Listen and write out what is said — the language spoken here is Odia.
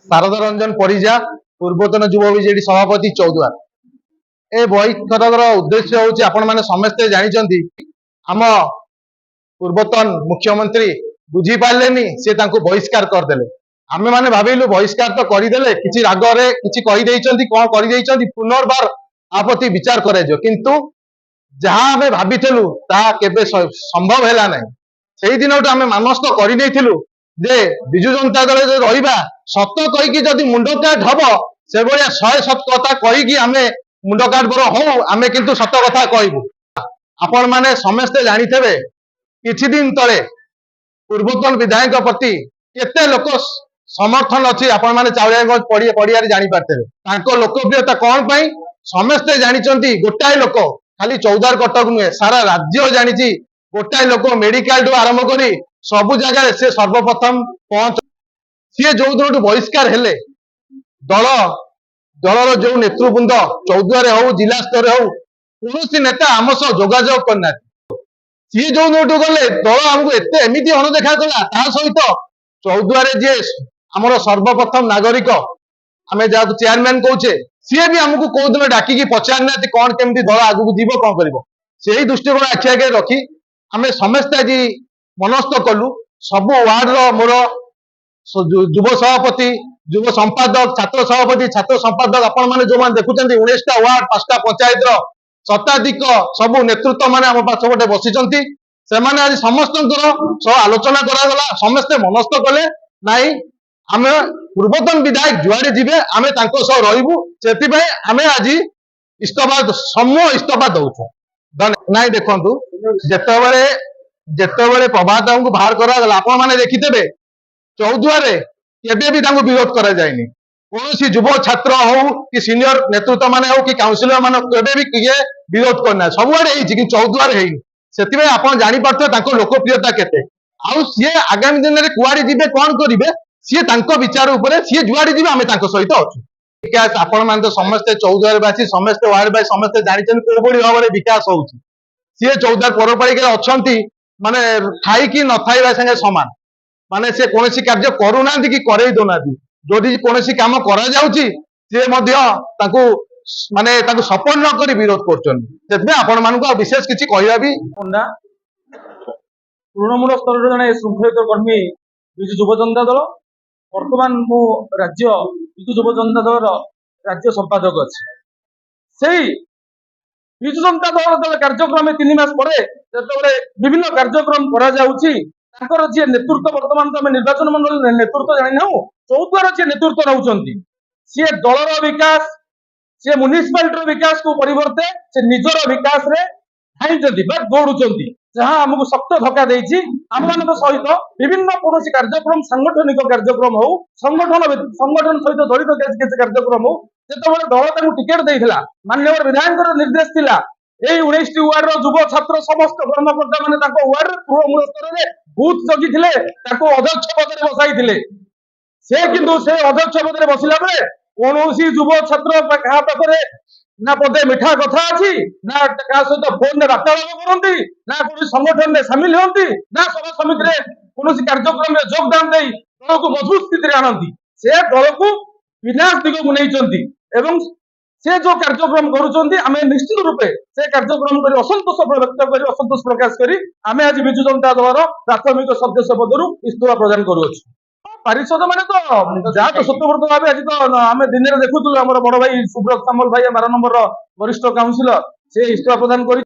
ଶାରଦ ରଞ୍ଜନ ପରିଜା, ପୂର୍ବତନ ଯୁବ ବିଜେଡି ସଭାପତି, ଚୌଦ୍ୱାର। ଏ ବୈଠକର ଉଦ୍ଦେଶ୍ୟ ହଉଛି, ଆପଣମାନେ ସମସ୍ତେ ଜାଣିଛନ୍ତି, ଆମ ପୂର୍ବତନ ମୁଖ୍ୟମନ୍ତ୍ରୀ ବୁଝିପାରିଲେନି, ସେ ତାଙ୍କୁ ବହିଷ୍କାର କରିଦେଲେ। ଆମେମାନେ ଭାବିଲୁ ବହିଷ୍କାର ତ କରିଦେଲେ, କିଛି ରାଗରେ କିଛି କହିଦେଇଛନ୍ତି, କଣ କରିଦେଇଛନ୍ତି, ପୁନର୍ବାର ଆ ପ୍ରତି ବିଚାର କରାଯିବ। କିନ୍ତୁ ଯାହା ଆମେ ଭାବିଥିଲୁ ତାହା କେବେ ସମ୍ଭବ ହେଲା ନାହିଁ। ସେଇ ଦିନଠୁ ଆମେ ମାନସ୍ଥ କରିନେଇଥିଲୁ ଯେ ବିଜୁ ଜନତା ଦଳରେ ଯଦି ରହିବା, ସତ କହିକି ଯଦି ମୁଣ୍ଡ କାଟ ହବ, ସେଭଳିଆ 100 ସତ କଥା କହିକି ଆମେ ମୁଣ୍ଡ କାଟ ବର ହଉ, ଆମେ କିନ୍ତୁ ସତ କଥା କହିବୁ। ଆପଣ ମାନେ ସମସ୍ତେ ଜାଣିଥିବେ, କିଛି ଦିନ ତଳେ ପୂର୍ବତନ ବିଧାୟକଙ୍କ ପ୍ରତି କେତେ ଲୋକ ସମର୍ଥନ ଅଛି। ଆପଣ ମାନେ ଚାଉଳିଆଗଞ୍ଜ ପଡିଆରେ ଜାଣିପାରିଥିବେ ତାଙ୍କ ଲୋକପ୍ରିୟତା କଣ ପାଇଁ। ସମସ୍ତେ ଜାଣିଛନ୍ତି, ଗୋଟାଏ ଲୋକ, ଖାଲି ଚୌଦ୍ୱାର କଟକ ନୁହେଁ, ସାରା ରାଜ୍ୟ ଜାଣିଛି, ଗୋଟାଏ ଲୋକ ମେଡିକାଲଠୁ ଆରମ୍ଭ କରି ସବୁ ଜାଗାରେ ସେ ସର୍ବପ୍ରଥମ ପହଞ୍ଚ। ସିଏ ଯୋଉ ଦିନଠୁ ବହିଷ୍କାର ହେଲେ, ଦଳର ଯୋଉ ନେତୃବୃନ୍ଦ ଚୌଦ୍ୱାରେ ହଉ, ଜିଲ୍ଲା ସ୍ତରରେ ହଉ, କୌଣସି ନେତା ଆମ ସହ ଯୋଗାଯୋଗ କରିନାହାନ୍ତି। ସିଏ ଯୋଉ ଦିନଠୁ ଗଲେ, ଦଳ ଆମକୁ ଏତେ ଏମିତି ଅଣଦେଖା କଲା। ତା ସହିତ ଚୌଦ୍ୱାରେ ଯିଏ ଆମର ସର୍ବପ୍ରଥମ ନାଗରିକ, ଆମେ ଯାହାକୁ ଚେୟାରମ୍ୟାନ କହୁଛେ, ସିଏ ବି ଆମକୁ କୋଉ ଦିନ ଡାକିକି ପଚାରି ନାହାନ୍ତି କଣ କେମିତି ଦଳ ଆଗକୁ ଯିବ, କଣ କରିବ। ସେଇ ଦୃଷ୍ଟିକୋଣ ଆଖି ଆଗରେ ରଖି ଆମେ ସମସ୍ତେ ଆଜି ମନସ୍ଥ କଲୁ। ସବୁ ୱାର୍ଡର ମୋର ଯୁବ ସଭାପତି, ଯୁବ ସମ୍ପାଦକ, ଛାତ୍ର ସଭାପତି, ଛାତ୍ର ସମ୍ପାଦକ, ଆପଣ ମାନେ ଯୋଉମାନେ ଦେଖୁଛନ୍ତି, 19ଟା ୱାର୍ଡ, 5ଟା ପଞ୍ଚାୟତର ଶତାଧିକ ସବୁ ନେତୃତ୍ୱ ମାନେ ଆମ ପଛପଟେ ବସିଛନ୍ତି। ସେମାନେ ଆଜି ସମସ୍ତଙ୍କର ସହ ଆଲୋଚନା କରାଗଲା। ସମସ୍ତେ ମନସ୍ଥ କଲେ, ନାଇଁ, ଆମେ ପୂର୍ବତନ ବିଧାୟକ ଯୁଆଡେ ଯିବେ ଆମେ ତାଙ୍କ ସହ ରହିବୁ। ସେଥିପାଇଁ ଆମେ ଆଜି ଇସ୍ତଫା, ସମୂହ ଇସ୍ତଫା ଦଉଛୁ। ନାଇଁ, ଦେଖନ୍ତୁ, ଯେତେବେଳେ ଯେତେବେଳେ ପ୍ରଭାତ ବାବୁଙ୍କୁ ବାହାର କରାଗଲା, ଆପଣ ମାନେ ଦେଖିଥିବେ, ଚୌଦ୍ୱାରେ କେବେ ବି ତାଙ୍କୁ ବିରୋଧ କରାଯାଇନି। କୌଣସି ଯୁବ ଛାତ୍ର ହଉ କି ସିନିୟର ନେତୃତ୍ୱ ମାନେ ହଉ କି କାଉନସିଲର ମାନେ, କେବେ ବି କିଏ ବିରୋଧ କରିନାହାନ୍ତି। ସବୁଆଡେ ହେଇଛି କିନ୍ତୁ ଚୌଦ୍ୱାରେ ହେଇନି। ସେଥିପାଇଁ ଆପଣ ଜାଣିପାରୁଥିବେ ତାଙ୍କ ଲୋକପ୍ରିୟତା କେତେ। ଆଉ ସିଏ ଆଗାମୀ ଦିନରେ କୁଆଡେ ଯିବେ, କଣ କରିବେ, ସିଏ ତାଙ୍କ ବିଚାର ଉପରେ। ସିଏ ଯୁଆଡେ ଯିବେ ଆମେ ତାଙ୍କ ସହିତ ଅଛୁ। ବିକାଶ, ଆପଣ ମାନେ ତ ସମସ୍ତେ ଚୌଦ୍ୱାର ବାସୀ, ସମସ୍ତେ ୱାର୍ଡ ବାସୀ, ସମସ୍ତେ ଜାଣିଛନ୍ତି କୋଉଭଳି ଭାବରେ ବିକାଶ ହଉଛି। ସିଏ ଚୌଦ୍ୱାର ପୌରପାଳିକାରେ ଅଛନ୍ତି ମାନେ ଥାଇକି ନଥାଇବା ସାଙ୍ଗେ ସମାନ। ମାନେ ସେ କୌଣସି କାର୍ଯ୍ୟ କରୁନାହାନ୍ତି କି କରେଇ ଦଉନାହାନ୍ତି। ଯଦି କୌଣସି କାମ କରାଯାଉଛି, ସିଏ ମଧ୍ୟ ତାଙ୍କୁ ମାନେ ତାଙ୍କୁ ସପୋର୍ଟ ନ କରି ବିରୋଧ କରୁଛନ୍ତି। ସେଥିପାଇଁ ଆପଣ ମାନଙ୍କୁ ଆଉ ବିଶେଷ କିଛି କହିବା ବି ପଣ୍ଡା, ତୃଣମୂଳ ସ୍ତରରେ ଜଣେ ଶୃଙ୍ଖଳିତ କର୍ମୀ, ବିଜୁ ଯୁବ ଜନତା ଦଳ। ବର୍ତ୍ତମାନ ମୁଁ ରାଜ୍ୟ ବିଜୁ ଯୁବ ଜନତା ଦଳର ରାଜ୍ୟ ସମ୍ପାଦକ ଅଛି। ସେଇ ବିଜୁ ଜନତା ଦଳ ଯେତେବେଳେ କାର୍ଯ୍ୟକ୍ରମ 3 ମାସ ପରେ ଯେତେବେଳେ ବିଭିନ୍ନ କାର୍ଯ୍ୟକ୍ରମ କରାଯାଉଛି, ତାଙ୍କର ଯିଏ ନେତୃତ୍ୱ, ବର୍ତ୍ତମାନ ତ ଆମେ ନିର୍ବାଚନ ମଣ୍ଡଳୀ ନେତୃତ୍ୱ ଜାଣିନାହୁଁ, ଚୌଦ୍ୱାର ଯିଏ ନେତୃତ୍ୱ ନେଉଛନ୍ତି, ସିଏ ଦଳର ବିକାଶ, ସିଏ ମ୍ୟୁନିସିପାଲିଟିର ବିକାଶକୁ ପରିବର୍ତ୍ତେ ସେ ନିଜର ବିକାଶରେ ଧାଇଁଛନ୍ତି ବା ଦୌଡୁଛନ୍ତି, ଯାହା ଆମକୁ ଶକ୍ତ ଧକ୍କା ଦେଇଛି। ଆମମାନଙ୍କ ସହିତ ବିଭିନ୍ନ କୌଣସି କାର୍ଯ୍ୟକ୍ରମ, ସାଙ୍ଗଠନିକ କାର୍ଯ୍ୟକ୍ରମ ହଉ, ସଂଗଠନ ସଂଗଠନ ସହିତ ଜଡ଼ିତ କିଛି କିଛି କାର୍ଯ୍ୟକ୍ରମ ହଉ, ଯେତେବେଳେ ଦଳ ତାଙ୍କୁ ଟିକେଟ ଦେଇଥିଲା, ମାନ୍ୟବର ବିଧାୟକଙ୍କର ନିର୍ଦ୍ଦେଶ ଥିଲା, ଏଇ 19ଟି ୱାର୍ଡର ଯୁବ ଛାତ୍ର ସମସ୍ତ କର୍ମକର୍ତ୍ତା ମାନେ ତାଙ୍କ ୱାର୍ଡରେ ତୃଣମୂଳ ସ୍ତରରେ ବୁଥ ଜଗିଥିଲେ, ତାକୁ ଅଧ୍ୟକ୍ଷ ପଦରେ ବସାଇଥିଲେ। ସେ କିନ୍ତୁ ସେ ଅଧ୍ୟକ୍ଷ ପଦରେ ବସିଲା ବେଳେ କୌଣସି ଯୁବ ଛାତ୍ର କାହା ପାଖରେ ନା ପଦେ ମିଠା କଥା ଅଛି, ନା କାହା ସହିତ ଫୋନରେ ବାର୍ତ୍ତାଳାପ କରନ୍ତି, ନା କୌଣସି ସଂଗଠନରେ ସାମିଲ ହୁଅନ୍ତି, ନା ସଭା ସମିତିରେ କୌଣସି କାର୍ଯ୍ୟକ୍ରମରେ ଯୋଗଦାନ ଦେଇ ଦଳକୁ ମଜବୁତ ସ୍ଥିତିରେ ଆଣନ୍ତି। ସେ ଦଳକୁ ବିନାଶ ଦିଗକୁ ନେଇଛନ୍ତି ଏବଂ ସେ ଯୋଉ କାର୍ଯ୍ୟକ୍ରମ କରୁଛନ୍ତି, ଆମେ ନିଶ୍ଚିତ ରୂପେ ସେ କାର୍ଯ୍ୟକ୍ରମ କରି ଅସନ୍ତୋଷ ବ୍ୟକ୍ତ କରି, ଅସନ୍ତୋଷ ପ୍ରକାଶ କରି ଆମେ ଆଜି ବିଜୁ ଜନତା ଦଳର ପ୍ରାଥମିକ ସଦସ୍ୟ ପଦରୁ ଇସ୍ତଫା ପ୍ରଦାନ କରୁଅଛୁ। ପାରିଷଦ ମାନେ ତ ଯାହା ତ ସ୍ୱତଃସ୍ଫୂର୍ତ୍ତ ଭାବେ ଆଜି ତ ଆମେ ଦିନରେ ଦେଖୁଥିଲୁ, ଆମର ବଡ ଭାଇ ସୁବ୍ରତ ସାମଲ ଭାଇ, 12 ନମ୍ବରର ବରିଷ୍ଠ କାଉନସିଲର, ସେ ଇସ୍ତଫା ପ୍ରଦାନ କରି